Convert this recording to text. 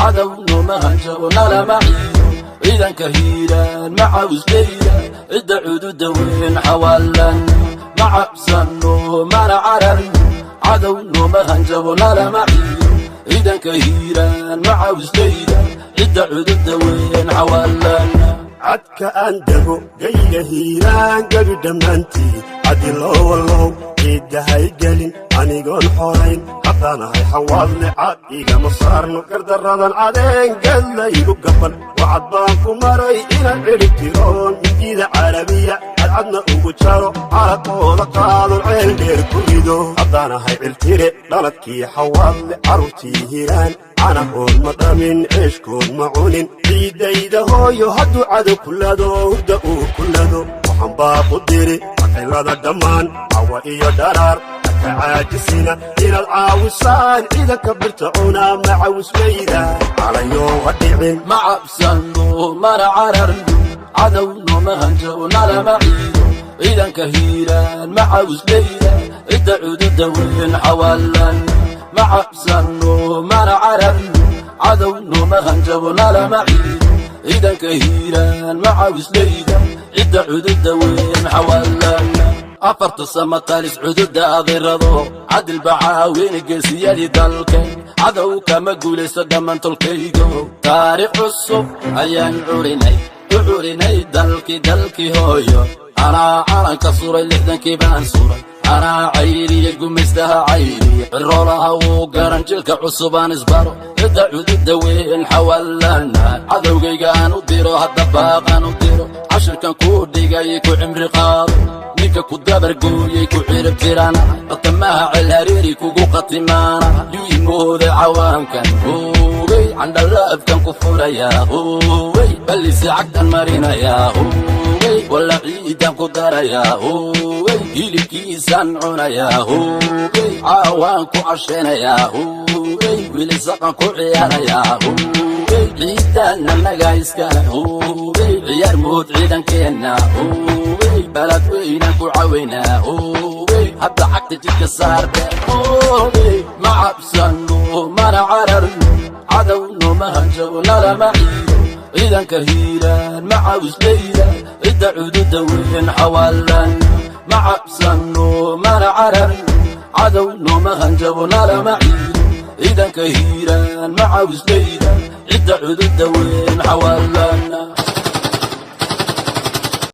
Cadow nooma hanjabo, nalama ciido. Ciidanka Hiiraan macawisleyda, cidda cududa weyn xawaalan. Ma cabsano, mana cararno. Cadow nooma hanjabo, nalama ciido. Ciidanka Hiiraan macawisleyda, cidda cududa weyn xawaalan. Cadka aan dego, gayga Hiiraan gebi dhammaantii, cadilowalow ciiddahay gelin anigoon xorayn. Haddaanahay Xawaadle, cad igama saarno gardarradan cadeen gedla igu gaban. Wacad baan ku maray inaan cidhib tiroon midida Carabiya, cadcadna ugu jaro, caraqooda qaadon, ceel dheer ku rido. Haddaanahay Cirtire, dhaladkii Xawaadle, carruurtii Hiiraan, canahood ma dhamin, ceeshkood ma cunin. Ciiddayda hooyo hadduu cadow kulado, hurda uu kulado, waxaan baaqu diri aqilada dhammaan, cawa iyo dharaar haka caajisina inaad caawisaan ciidanka birta cuna macawislayda. Calayow ha dhicin. Ma cabsano, mana cararno. Cadow nooma hanjabo, nalama ciido. Ciidanka Hiiraan macawisleyda, cidda cududa weyn xawaalan. Ma cabsano, mana cararno. Cadow nooma hanjabo, nalama ciido. Ciidanka Hiiraan macawisleyda, cidda cududa weyn xawaalan. Afarta samatalis, cududa adirado, Cadil bacaaweyne, geesiyadii dalkay. Cadow kama guulaysto dhammaan tolkaygo. Taariikh cusub ayaan curinay, u curinay dalkii, dalkii hooyo. Anaa calanka suray, 60-kii baan suray. Anaa cayriya gumaystaha, cayriya ciroolaha, wuu garan jilka cusubaan isbaro. Cidda cududa weyn xawaalana, cadowgayga aan u diro hadda, baaqaan u diro. Cashirkan kuu dhigay ku cimri qaado, ninka ku dabargooyey ku cirib tirana, qatamaha cel hareeri kugu qatimaana. Yuu imooda cawaankan hoogay, candhalaafkan ku furayaa hoogay, ballisi cagtan marinayaa hoogay, walla ciidan ku darayaa hoogay, hilibkiisaan cunayaa hoogay, caawaan ku casheenayaa hoogay, wilisaqan ku ciyaarayaa hoogay. Ciidan annaga iskale hoogay, ciyaar mood ciidankeenna hoogay, balad weynaan ku caweynaa hoogay. Hadda cagta jidka saarbe hoogay. Ma cabsano, mana cararno. Cadow nooma hanjabo, nalama ciido. Ciidanka Hiiraan macawisleyda, cidda cududa weyn xawaalan. Ma cabsano, mana cararno. Cadow nooma hanjabo, nalama ciido. Ciidanka Hiiraan macawisleyda, cidda cududa weyn xawaalan.